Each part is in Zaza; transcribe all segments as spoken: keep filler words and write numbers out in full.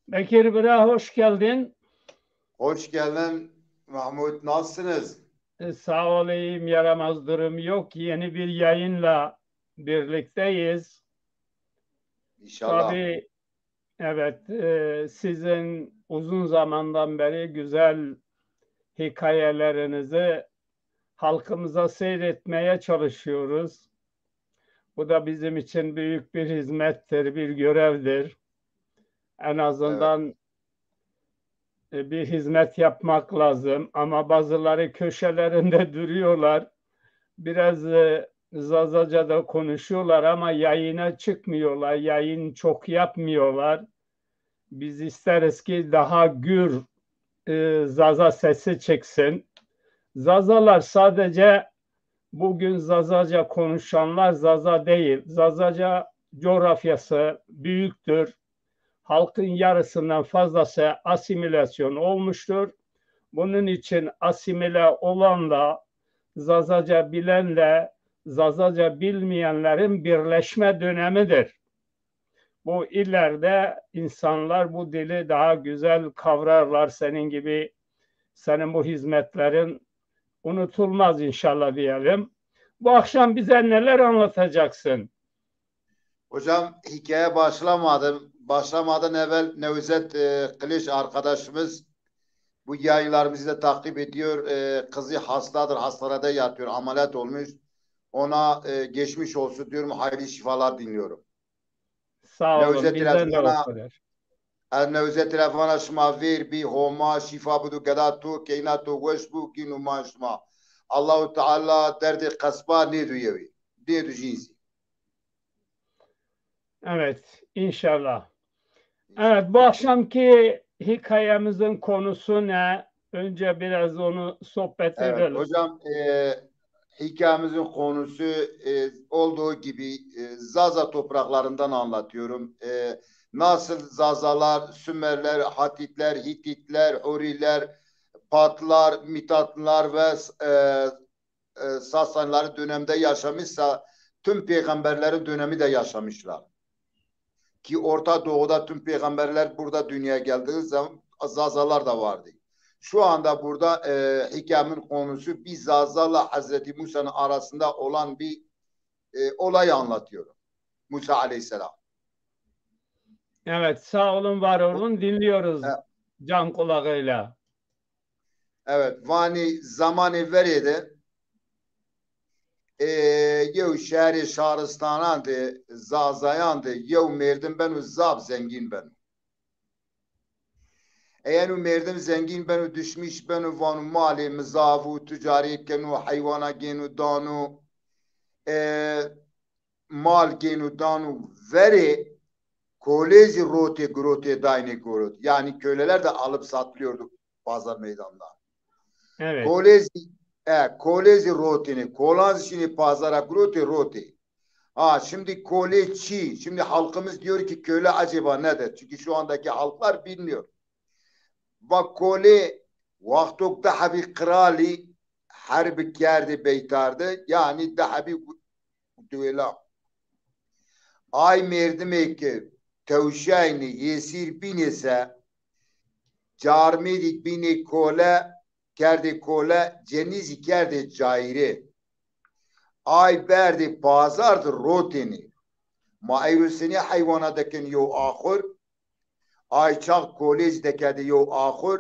Bekir Bira, hoş geldin. Hoş geldin Mahmut, nasılsınız? E, sağ ol, iyiyim, yaramaz durum yok. Yeni bir yayınla birlikteyiz. İnşallah. Tabii, evet, e, sizin uzun zamandan beri güzel hikayelerinizi halkımıza seyretmeye çalışıyoruz. Bu da bizim için büyük bir hizmettir, bir görevdir. En azından e, bir hizmet yapmak lazım. Ama bazıları köşelerinde duruyorlar. Biraz e, Zazaca da konuşuyorlar ama yayına çıkmıyorlar. Yayın çok yapmıyorlar. Biz isteriz ki daha gür e, Zaza sesi çıksın. Zazalar sadece bugün Zazaca konuşanlar Zaza değil. Zazaca coğrafyası büyüktür. Halkın yarısından fazlası asimilasyon olmuştur. Bunun için asimile olanla, Zazaca bilenle Zazaca bilmeyenlerin birleşme dönemidir. Bu ileride insanlar bu dili daha güzel kavrarlar. Senin gibi, senin bu hizmetlerin unutulmaz inşallah diyelim. Bu akşam bize neler anlatacaksın? Hocam, hikaye başlamadım. Başlamadan evvel Nevzat e, Kılıç arkadaşımız bu yayınlarımızı da takip ediyor. E, kızı hastadır, hastanede yatıyor, ameliyat olmuş. Ona e, geçmiş olsun diyorum, hayırlı şifalar diliyorum. Sağ olun, bizden de o kadar. Ez Nevzat telefona şima vêr bî, Homa şîfa bido geda to, keyna to weş bo, gîn û man şima. Allahu Teala derdê qesba nêdo yewî, nêdo jîn zî. Evet, inşallah. Evet, bu akşamki hikayemizin konusu ne? Önce biraz onu sohbet Evet, edelim. Hocam, e, hikayemizin konusu e, olduğu gibi e, Zaza topraklarından anlatıyorum. E, nasıl Zazalar, Sümerler, Hatitler, Hititler, Huriler, Patlar, Mitatlılar ve e, e, Sasanilerin döneminde yaşamışsa tüm peygamberlerin dönemi de yaşamışlar. Ki Orta Doğu'da tüm peygamberler burada dünyaya geldiği zaman Zazalar da vardı. Şu anda burada e, hikayemin konusu bir Zazalarla Hazreti Musa'nın arasında olan bir e, olayı anlatıyorum. Musa aleyhisselam. Evet, sağ olun, var olun. Dinliyoruz can kulağıyla. Evet, vanî zamanê verê de e, yew şehrê şaristanan de, Zazayan de yew merdim beno, zaf zengîn beno. Ey eno merdim zengîn beno, dişmîş beno, vano malê mi zaf o, ticarê keno, heywana gêno dano, e, mal gêno dano, verê kolê zî rotê girotê daynê girot. Yani köleler de alıp satılıyordu pazar meydanında. Evet. Kolê zî, e, kolê zî rotênê, kolan zî şînê pazara girotê, rotê. Ha, şimdi kolê çi? Şimdi halkımız diyor ki köle acaba nedir? Çünkü şu andaki halklar bilmiyor. Va kolê, wextok di hebî qiralî herbi kerdê beytardi, yani di hebî duela. Ay merdimê ke tewşaynî yesîr bînê se, carmêdî bînê kole, kerdê kole, cenî zî kerdê cayîrê. Ay berdê pazar di rotênê. Ma eyro senî heywana dekên yew axur? Ay çax kolê zî dekerdê yew axur,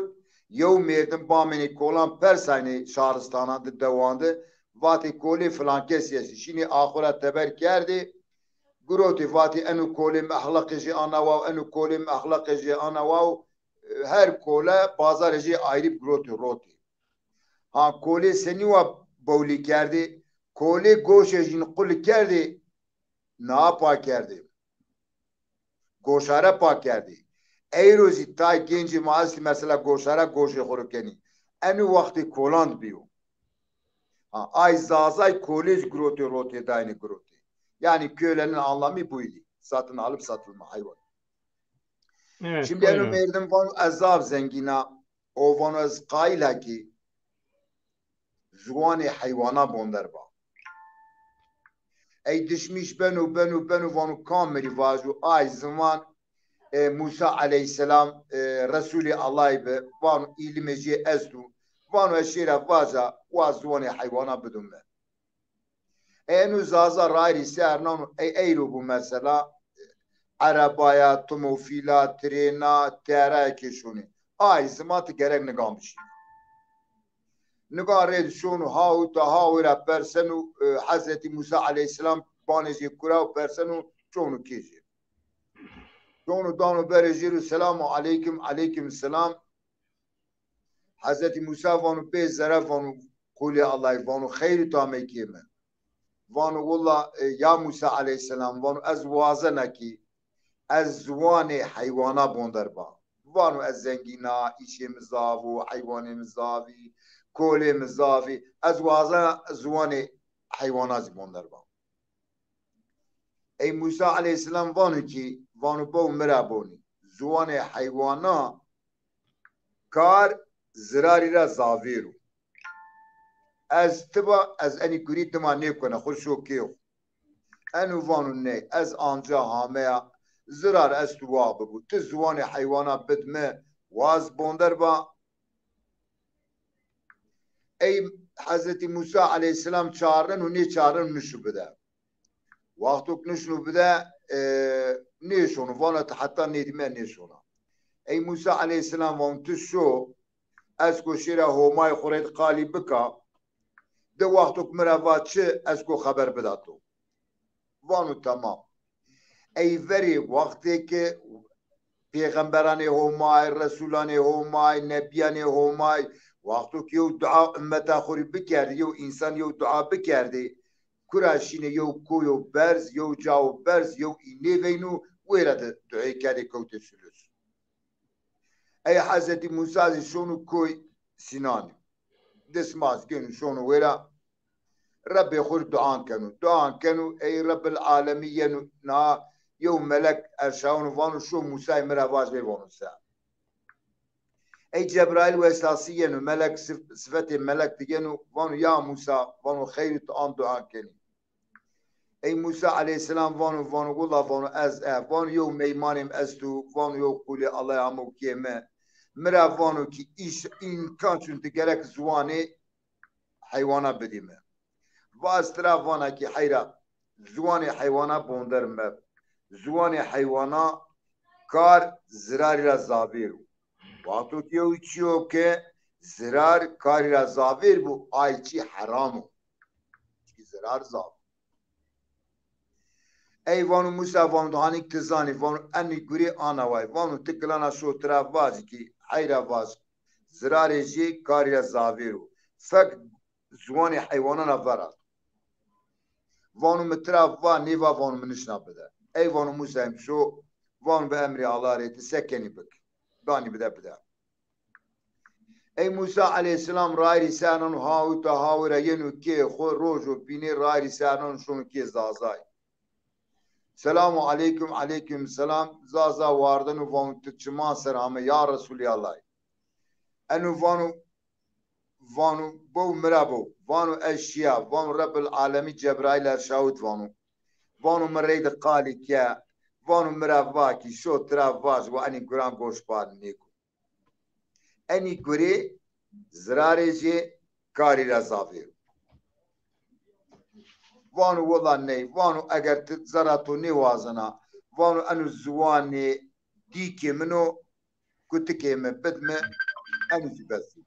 yew merdim bamênê kolan persaynê şaristanan di, dewan di, vatê kolê filan kesî estî. Şînê axura teber kerdê, girotê, vatê eno kolê mi exlaqê jê ana waw, eno kolê mi exlaqê jê ana waw, her kole bazarê jê ayrî bi girotê rotê. Ha kolê senî wa bowlî kerdê, kolê goşê jîn qulî kerdê, na pa kerdê. Goşare pa kerdê. Eyro zî tay gencê ma estî mesela goşare goşê xo ro kenî. Eno wextê kolan de bîyo. Ha, ay Zazay kolê zî girotê rotê dayne girotê. Yanî kölenin anlamı buydu. Satın alıp satılma hayvan. Evet, şimdi eno buyurun. Merdim vano ez zaf zengîn a, o vano ez qayîl a ki ziwanê heywana bonder ba. Ey dişmîş beno, beno, beno, vano kam mi rê vajo ay ziwan, e, Musa aleyhîsselam, e, Resûlê Allahî bi, vano îlimê jê esto, vano ez şêra vaja, wa ziwanê heywana bido mi. Eno Zaza rayîrî ser nano, ey eyro bû mesela, erebaya, tomofîla, trêna, teyaraya kê şonê. Ay zima ti gerek nigan bişî. Nigan rê di şono ha û ta ha wê ra perseno, e, Hezretî Musa aleyhîsselam banê jê kura û perseno çono kê jê. Çono dano berê jê ro, selamu aleykum, aleykum selam. Hezretî Musa vano bê zere, vano qulê Allahî, vano xeyr û tamey kê mi. Vano willa, e, ya Musa aleyhîsselam, vano ez wazena ki ez ziwanê heywana bonder ba. Vano ez zengîn a, îşê mi zaf o, heywanê mi zaf î, kolê mi zaf î. Ez wazena ziwanê heywana zî bonder ba. Ey Musa aleyhîsselam vano ki, vano bew mi ra bonî. Ziwanê heywana kar zirarî ra zavêr o. Ez tiba, ez enî gurî dima nêkona, xwu şo kê xwu. Eno vano ney, ez anca hameya, zirar esto wa bibo. Ti ziwanê heywana bid mi, wa ez bonder ba. Ey Hezretî Musa aleyhîsselam çarneno, nêçarneno nişno bide. Wexto ke nişno bide, e, nêşono, vana ti heta nêdîme nêşona. Ey Musa aleyhîsselam vano ti şo, ez ko şêra Homayê xwu rê di qalî bika, di wexto ke mi ra va çi, ez ko xeber bida to. Vano tamam. Ey verê wextê ke pêxemberanê Homay, resûlanê Homay, nebîyanê Homay, wexto ke yew dua ummeta xwu rê bikerdê, yew însan yew dua bikerdê, kura şînê yew koyo berz, yew cawo berz, yew î nêveyno, wêra de duayê kerdê kewtê sulus. Ey Hezretî Musa zî şono koy Sînanî. Dismas gêno şono wêra, Rebbê xwu rê duan keno. Duan keno, ey Rebbil Alemî yeno, na yew melek erşaweno vano şo Musayê mi ra vaj vê vano se. Ey Cebraîl wesasî yeno, melek sif-, sifetê melek de yeno, vano ya Musa, vano xeyr û ti an duan kenî. Ey Musa aleyhîsselam vano, vano willa vano ez e, vano yew meymanê mi esto, vano yew qulê Allahî amo kê mi. Mi ra vano ki îş îmkan çin ti gerek ziwanê heywana bidî mi. Va ez tira vana ki heyra, ziwanê heywana bonder meb. Ziwanê heywana kar zirarî ra zavêr o. Wexto ke yew çîyo ke zirar karî ra zavêr bo, ay çî heram o. Çî zirar zaf. Ey vano Musa, vano hanîk ti zanî, vano enî gurê ana way. Vano ti gilana şo tira vacî ki heyra vac, zirarê jê karî ra zavêr o. Fek ziwanê heywanan ra vera. Vano mi tira va, nêva, vano mi nişna bide. Ey vano Musa em şo, vano bi emrê Allah rê ti se kenî bik. Danî bide bide. Ey Musa aleyhîsselam rayîrî ser nano ha û ta ha wêra yeno kê xwu, rojo bînê rayîrî ser nano şono kê Zazay. Selamu aleykum, aleykum selam. Zaza wardeno vano ti çiman ser ame ya Resûlê Allahî. Eno vano, vano bew mi ra bo. Vano ez şîya. Vano Rebbil Alemî Cebraîl erşawit vano. Vano mi reyde qalî ke. Vano mi ra va ki şo tira vaj wa enî guran goş bar nêko. Enî gurê zirarê jê karî ra zavêr o. Vano willa ney. Vano eger ti zera to nêwazena, vano eno ziwanê dîkê min o, kutikê mi bid mi, eno zî bes o.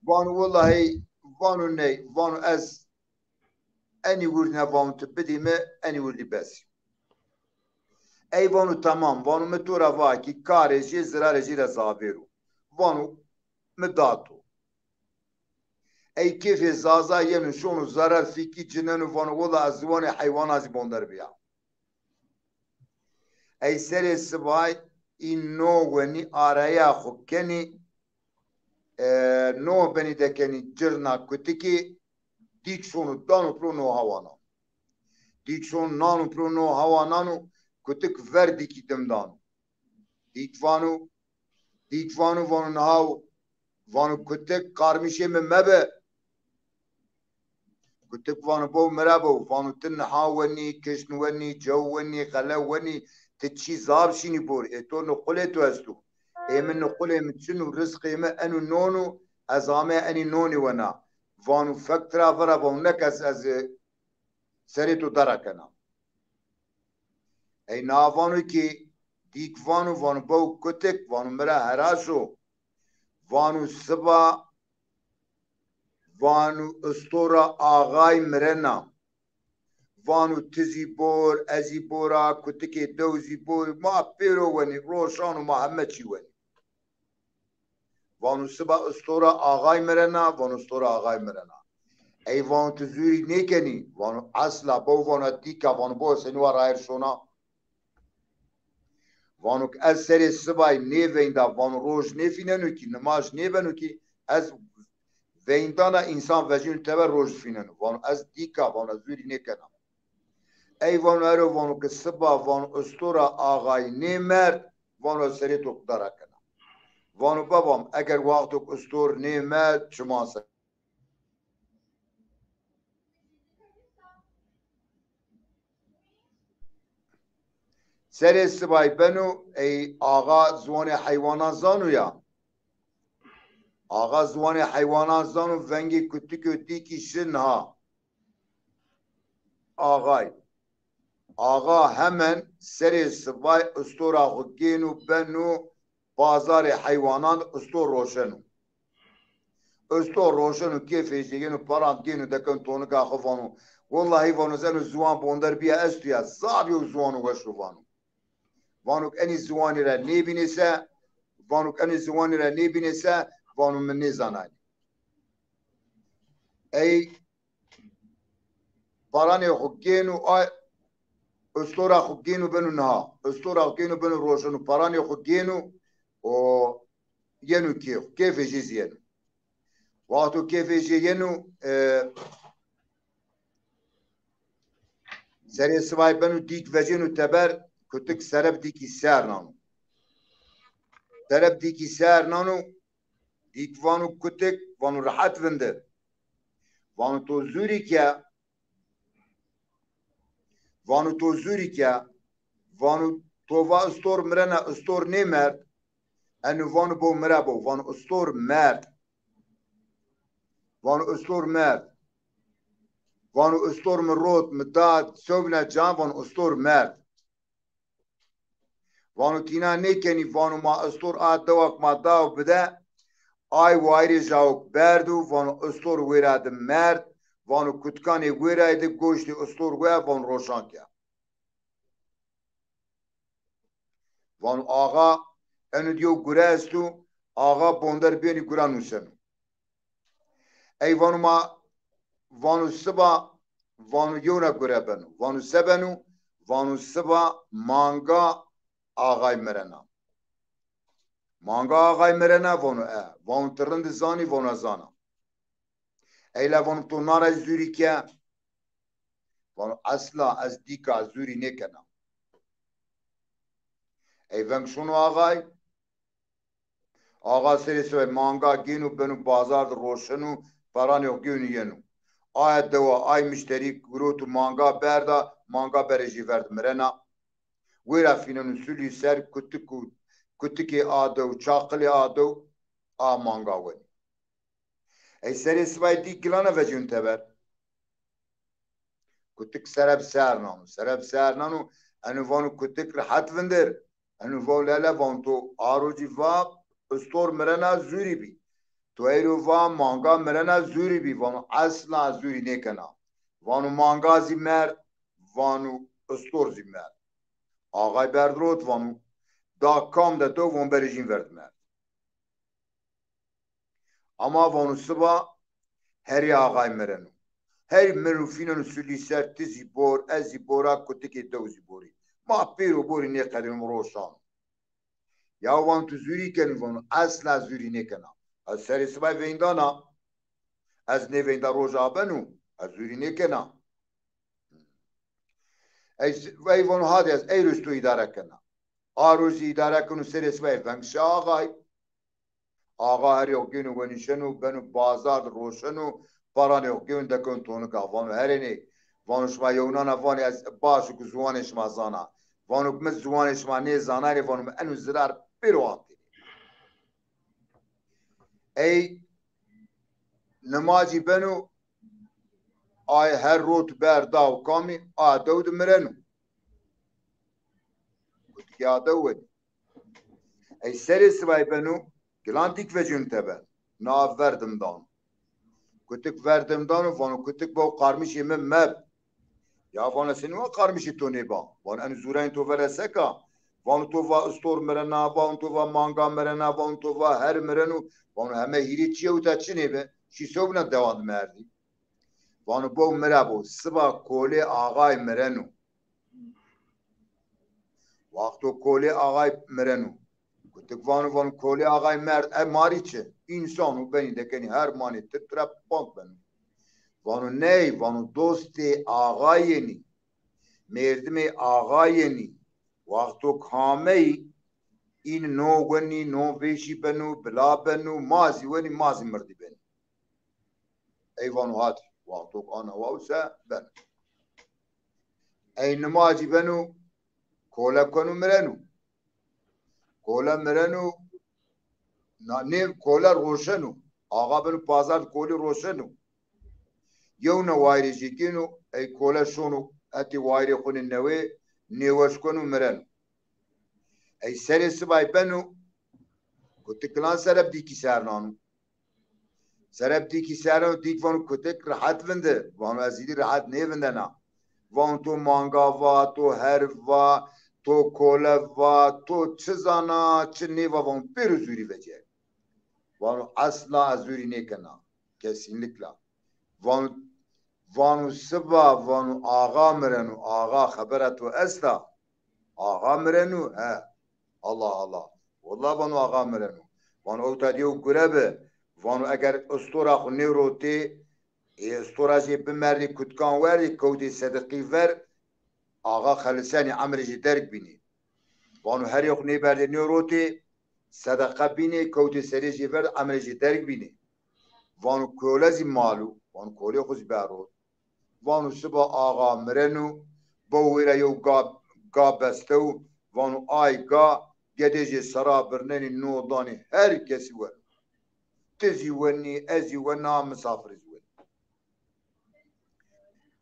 Vano willa hey, vano ney, vano ez enî wirdî na vano ti bidî mi, enî wirdî bes. Ey vano tamam, vano mi to ra va ki karê jê zirarê jê ra zavêr o. Vano mi da to. Ey kêfê Zaza yeno şono zerar fîkî cineno vano willa ez ziwanê heywana zî bonder bîya. Ey serê sibay î no wenî araya xwu kenî, e, no benî dekenî cirna kutikî, dîk şono dano piro no hawa nano. Dîk şono nano piro no hawa nano, kutik ver dîkî dim dano. Dîk vano, dîk vano, vano niha, vano kutik qarmîşê mi mebe. Kutik vano bo mi ra bo, vano ti niha wenî, kişn wenî, cew wenî, xele wenî, ti çî zaf şînî bor, ê to niqulê to esto. Ê mi niqulê mi çin û rizqê mi eno non o, ez ame enî nonî wena. Vano fek tira vera, vano nekes ez serê to dera kena. Ey na vano ki dîk vano, vano bew kutik, vano mi ra heraş o. Vano siba, vano istora axay mirena. Vano ti zî bor, ez zî bora, kutikê dew zî bor, ma pêro wenî, roşan û ma heme çî wenî. Vano siba istora axay mirena, vano istora axay mirena. Ey vano ti zûrî nêkenî, vano esla bew, vano dîka, vano bo senî wa rayir şona. Vano ki ez serê sibayî nêveynda, vano roj nêfîneno kî, nimaj nêbeno kî, ez veyndana însan vejîno teber roj fîneno. Vano ez dîka, vano ez zûrî nêkena. Ey vano ero, vano ki siba, vano istora axayî nêmerd, vano ez serê to dera kena. Vano bebam, eger waxto ki istor nêmerd, çiman ser Serê sibay beno, ey axa ziwanê heywanan zano ya. Axa ziwanê heywanan zano, vengê kutik û dîkî şi niha. Axay. Axa hemen serê sibay istora xwu gêno beno bazarê heywanan, istor roşeno. Istor roşeno, kêfê jê yeno, paran gêno, dekeno tonika xwu, vano, wellahî, vano, ez eno ziwan bonder bîya esto ya, zaf yew ziwano weş o, vano. Vano ke enî ziwanî ra nêbînê se, vano ke enî ziwanî ra nêbînê se, vano mi nêzanayî. Ey paranê xwu gêno, ay, istora xwu gêno beno niha. Istora xwu gêno beno roşeno, paranê xwu gêno û yeno kê xwu. Kêfê jê zî yeno. Wexto kêfê jê yeno, e, serê sibay beno, dîk vecêno teber, kutik sereb dîkî ser nano. Sereb dîkî ser nano, dîk vano kutik, vano rehet vindir. Vano to zûrî ke, vano to zûrî ke, vano to va istor mirena, istor nêmerd. Eno vano bo mi ra bo, vano istor merd. Vano istor merd. Vano istor mi rot, mi da, sewbîna can, vano istor merd. Vano tîna nêkenî, vano ma istor a dewa ke ma da û bide, ay wayirê jawik berdo, vano istor wêra de merd, vano kutikanê wêrayê de goştê istor wea, vano roşan ke. Vano axa, eno di yew gure esto, axa bonder bênî gura nuseno. Ey vano ma, vano siba, vano yewna gure beno. Vano se beno? Vano siba manga axay mirena. Manga axay mirena? Vano e. Vano ti rind zanî? Vano ez zana. Ey la vano to na ra zûrî ke? Vano esla ez dîka, zûrî nêkena. Ey veng şono axay. Axa serê sibay manga gêno beno bazar de roşeno, paranê xo gêno yeno. Aya dewa, ay mişterî girot û manga berda, manga berê jê ver de mirena. Wêra fîneno sulî ser, kutik û, kutikê a dew, çaqilê a dew, a manga wenî. Ey serê sibay dîk gilana vecîno teber. Kutik sereb ser nano, sereb ser nano, eno vano kutik rehet vindir. Eno vano lele, vano to a rocî va istor mirena zûrî bî. To eyro va manga mirena zûrî bî, vano esla zûrî nêkena. Vano manga zî merd, vano istor zî merd. Axay berd rot, vano da kam de to, vano berê jîn ver de merd. Ama vano siba herî axay mireno. Herî mireno fîneno sulî ser, ti zî bor, ez zî bora, kutikê dew zî borî. Ma pêro borî nêqedîno, mi roşano. Ya vano tu zûrî kenî? Vano esla zûrî nêkena. Ez serê sibay veyndana. Ez nêveynda roja beno. Ez zûrî nêkena. Ey, ey vano hadi ez ey roj to îdare kena. A rojî îdare keno serê sibay veng şi axay. Axa her yox gêno wenîşeno, beno bazar de roşeno, paranê yox gêno dekeno tonika. Vano herênê, vano şima yewnana vanê ez baş o ki ziwanê şima zana. Vano ki mi ziwanê şima nêzanayê, vano mi eno zirar pêro antênê. Ey nimacî beno, ay her rot ber daw kamî, a dew de mireno. Kutikê a dew wenî. Ey serê sibay beno, gilan dîk vecîno teber. Na verdim dano. Kutik verdim dano, vano kutik bo qarmişê mi meb. Ya vano senî wa qarmişê to nêba? Vano eno zûrayên to vere seka? Vano to va istor mirena, vano to va manga mirena, vano to va her mireno. Vano heme hîrê çi yewta çi nêbi? Şî sewbina dewan de merdî. Vano bo mira bo, siba kolê axay mireno. Wexto kolê axay mireno. Kutik vano, vano kolê axay merd, e marî çi? Însan o, benî dekenî her manê tir tira pant beno. Vano ney, vano dostê axay yenî. Mêrdimê axay yenî. Wexto kameyî în no wenî, no vêşî beno, bila beno, ma zî wenî, ma zî mirdî benî. Ey vano hadi, wexto ana wawse ben. Ey nimacî beno, kole keno mireno. Kole mireno, na, nê kole roşeno. Axa beno pazar de kolî roşeno. Yewna wayirê jê gêno, ey kole şono hetê wayirê xo nê newê, nêweş keno mireno. Ey serê sibay beno, kutik gilan sere bi dîkî sernano. Sere bi dîkî sernano, dîk vano kutik rehet vinde. Vano ez îdî rehet nêvindena. Vano to manga va, to her va, to kole va, to çi zana, çi nêva, vano pêro zûrî vecîye. Vano esla ez zûrî nêkena. Kesinlikle. Vano, vano siba, vano axa mireno, axa xebera to esta? Axa mireno? He. Allah Allah. Wallah vano axa mireno. Vano ewta dî yew gure bi. Vano eger istora xo nêrotê, ê istora jê bimerdê kutkan werdê, kewtê sediqî ver, axa xelisenê, emrê jê derg bînê. Vano herê xo nêberdê nêrotê, sedeqe bînê, kewtê serê jê ver, emrê jê derg bînê. Vano kole zî mal o, vano kolê xo zî berot. Vano siba axa mireno, bo wêra yew ga, ga bestew, vano ay ga gedê jê sera birnenî no danî her kesî weno. Ti zî wenî, ez zî wena, misafirî zî wenî.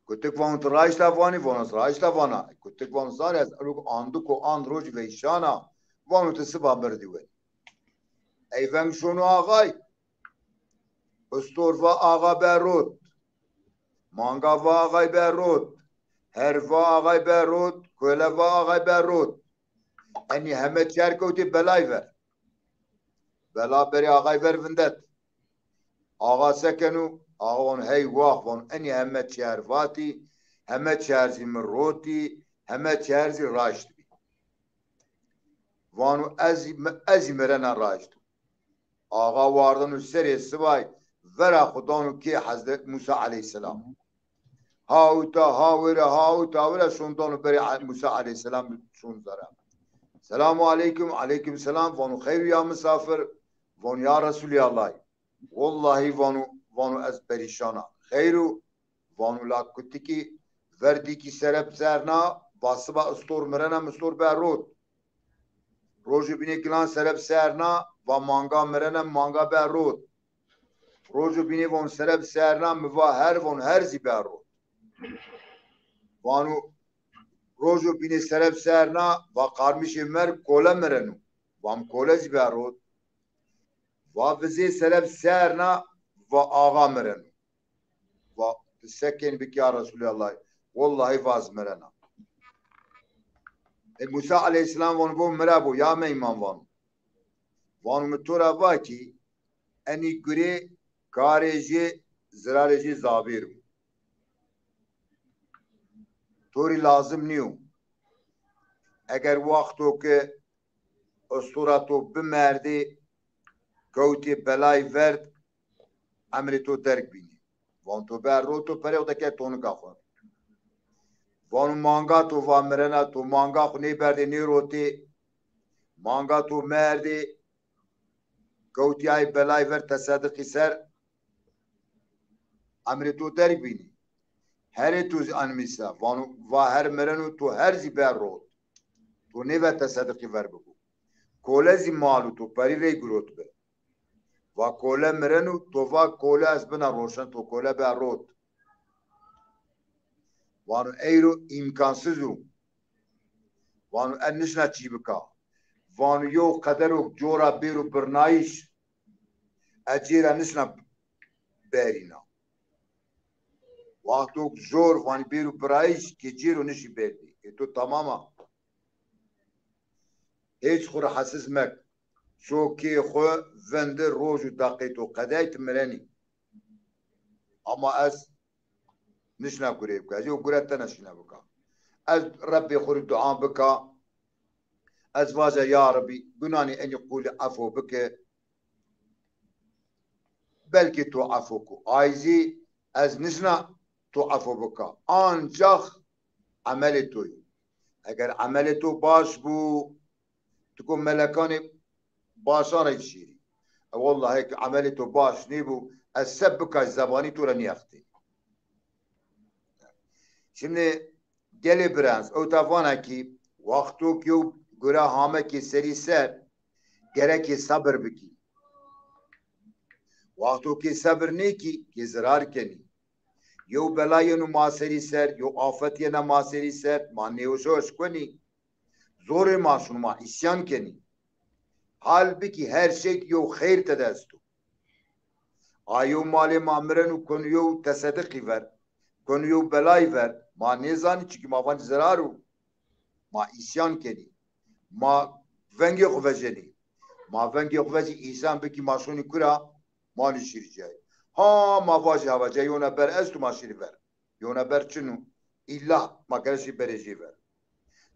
Kutik vano ti raşta vanî, vano ez raşta vana. Kutik vano zanî ez ewk andiko and rojî veyşana, vano ti siba mirdî wenî. Ey veng şono axay. Istor va axa berot. Manga va axay berot. Her va axay berot. Kole va axay berot. Enî heme çer kewtê belay ver. Bela berê axay ver vindet. Axa se keno? Axa vano hey wax, vano enî heme çer vatî, heme çer zî mi rotî, heme çer zî raşt bî. Vano ez zî, ez zî mirena raşt. Axa wardeno serê sibay, vera xo dano kê Hezret Musa aleyhîsselam. Ha uta, ha wêre, ha uta wêre şon dano berê Musa aleyhîsselam şon zere. Selamu aleykum, aleykum selam. Vano xeyr ya misafir. Vano ya Resulî Allahî. Wellahî vano, vano ez perîşan a. Xeyr o? Vano la kutikî ver dîkî sere bi serna, va siba istor mirena, mi istor berot. Rojo bînê gilan sere bi serna, va manga mirena, manga berot. Rojo bînê von sere bi serna, mi va her, von her zî berot. Vano rojo bînê sere bi serna, va qarmişê mer kole mireno. Va mi kole zî berot. Va vizê sere bi serna, va axa mireno. Va ti se kenî bik ya Resulallah. Wellahî va ez mirena. E, Musa aleyhîsselam vano bo mira bo, ya meyman vano. Vano mi to ra va kî enî gurê karê jê, zirarê jê zabêr o. To rî lazim nîyo. Eger wexto ke istora to bimerdê, kewtê belayî verd, emrê to derg bînî. Van to be rot, to perê xo de ke tonika xo. Vano manga to va mirena, to manga xo nêberdê, nêrotê, manga to merdê, kewtî ay belayî ver, tesediqî ser, emrê to derg bînî. Herê to zî animî se, vano, va her mireno, to her zî be rot. To nêve tesediqî ver bibo. Kole zî mal û to perî rey girot bi. Va kole mireno, to va kole ez bina roşen, to kole be rot. Vano eyro îmkansiz o. Vano ez nişna çî bika. Vano yew qederok cora bêro birnayîş, ez cêra nişna berîna. Wextok zor vanî bêro birayîş, kê cêro nişî berdî. Ê to tamam a. Hêç xwu rehetsiz mek. Ço kê xwu vindi, roj û deqê to qedey, ti mirenî. Ama ez nişna gurê bika. Ez yew gure tena şîna bika. Ez Rebbê xwu rê dua bika. Ez vaja ya Rebbî, gunanê enî qulî efo bike. Belkî to efo ku. Ay zî ez nişna to efo bika. Ancax emelê to yo. Eger emelê to baş bû, ti ko melekanê başan rey şîrî. E, wellahî ki emelê to baş nêbû, ez se bikay zebanî to ra nîyextê. Şimdi gelê birans, ewta vana ki wexto ki yew gure hame kê serî ser, gerekê sebir bikî. Wexto kê sebir nêkî, kê zirar kenî. Yew bela yeno ma serî ser, yew afet yena ma serî ser, ma nêweşweş kenî. Zorê ma şino, ma îsyan kenî. Halbikî her şey yew xeyr tede esto. A yew malê ma mireno, keno yew tesediqî ver, keno yew belayî ver, ma nêzanî, çimkî ma vanî zirar o. Ma îsyan kenî. Ma vengê xwu vejenî. Ma vengê xwu vejî, îsyan bikî, ma şonî kura, ma nişîrî cayî. Ha ma vajî hava cayî, yewna ber esto, ma şîrî ver. Yewna ber çin o. Îlla ma gere şî berê jê ver.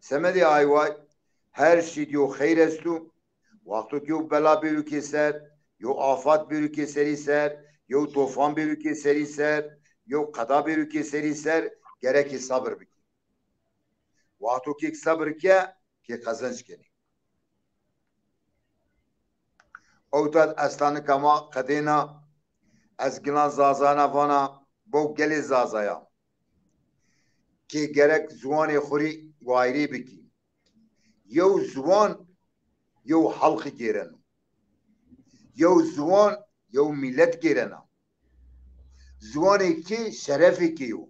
Semedê ay way, her şî di yew xeyr esto. Wexto ki yew bela bêro kê ser, yew afat bêro kê serî ser, yew tofan bêro kê serî ser, yew qeda bêro kê serî ser, gerekê sabir bikî. Wexto kê sabir ke, kê qezenc kenî. Ewta di estanika ma qedêna, ez gilan Zazana vana, bo gelê Zazaya. Kê gerek ziwanê xwu rê wayrê bikî. Yew ziwan, yew halqî gêreno. Yew ziwan, yew mîlet gêrena. Ziwanê kê şerefê kê yo.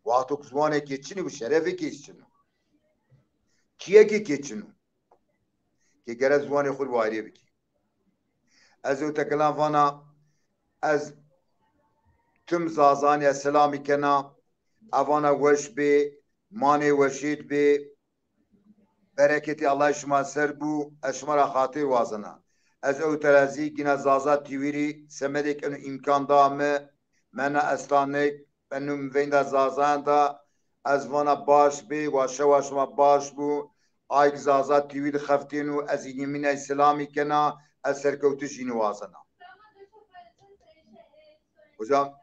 Wexto ki ziwanê kê çin o, şerefê kê çin o. Kîyekê kê çin o. Kê gere ziwanê xwu rê wayrê bikî. Ez ewta gilan vana, ez tim Zazanî selamî kena, evana weş bê, manê weşêd bê, bereketê Allahî şima ser bû, ez şima ra xatir wazena. Ez ewta ra zî gina Zaza T V rî semedêk eno îmkan da mi, mena estanik, eno mi veynda Zazayan da, ez vana baş bê, wa şewa şima baş bû, ayk Zaza T V di xeftêno, ez înî mînay selamî kena, ez serkewtiş înî wazena. Hocam,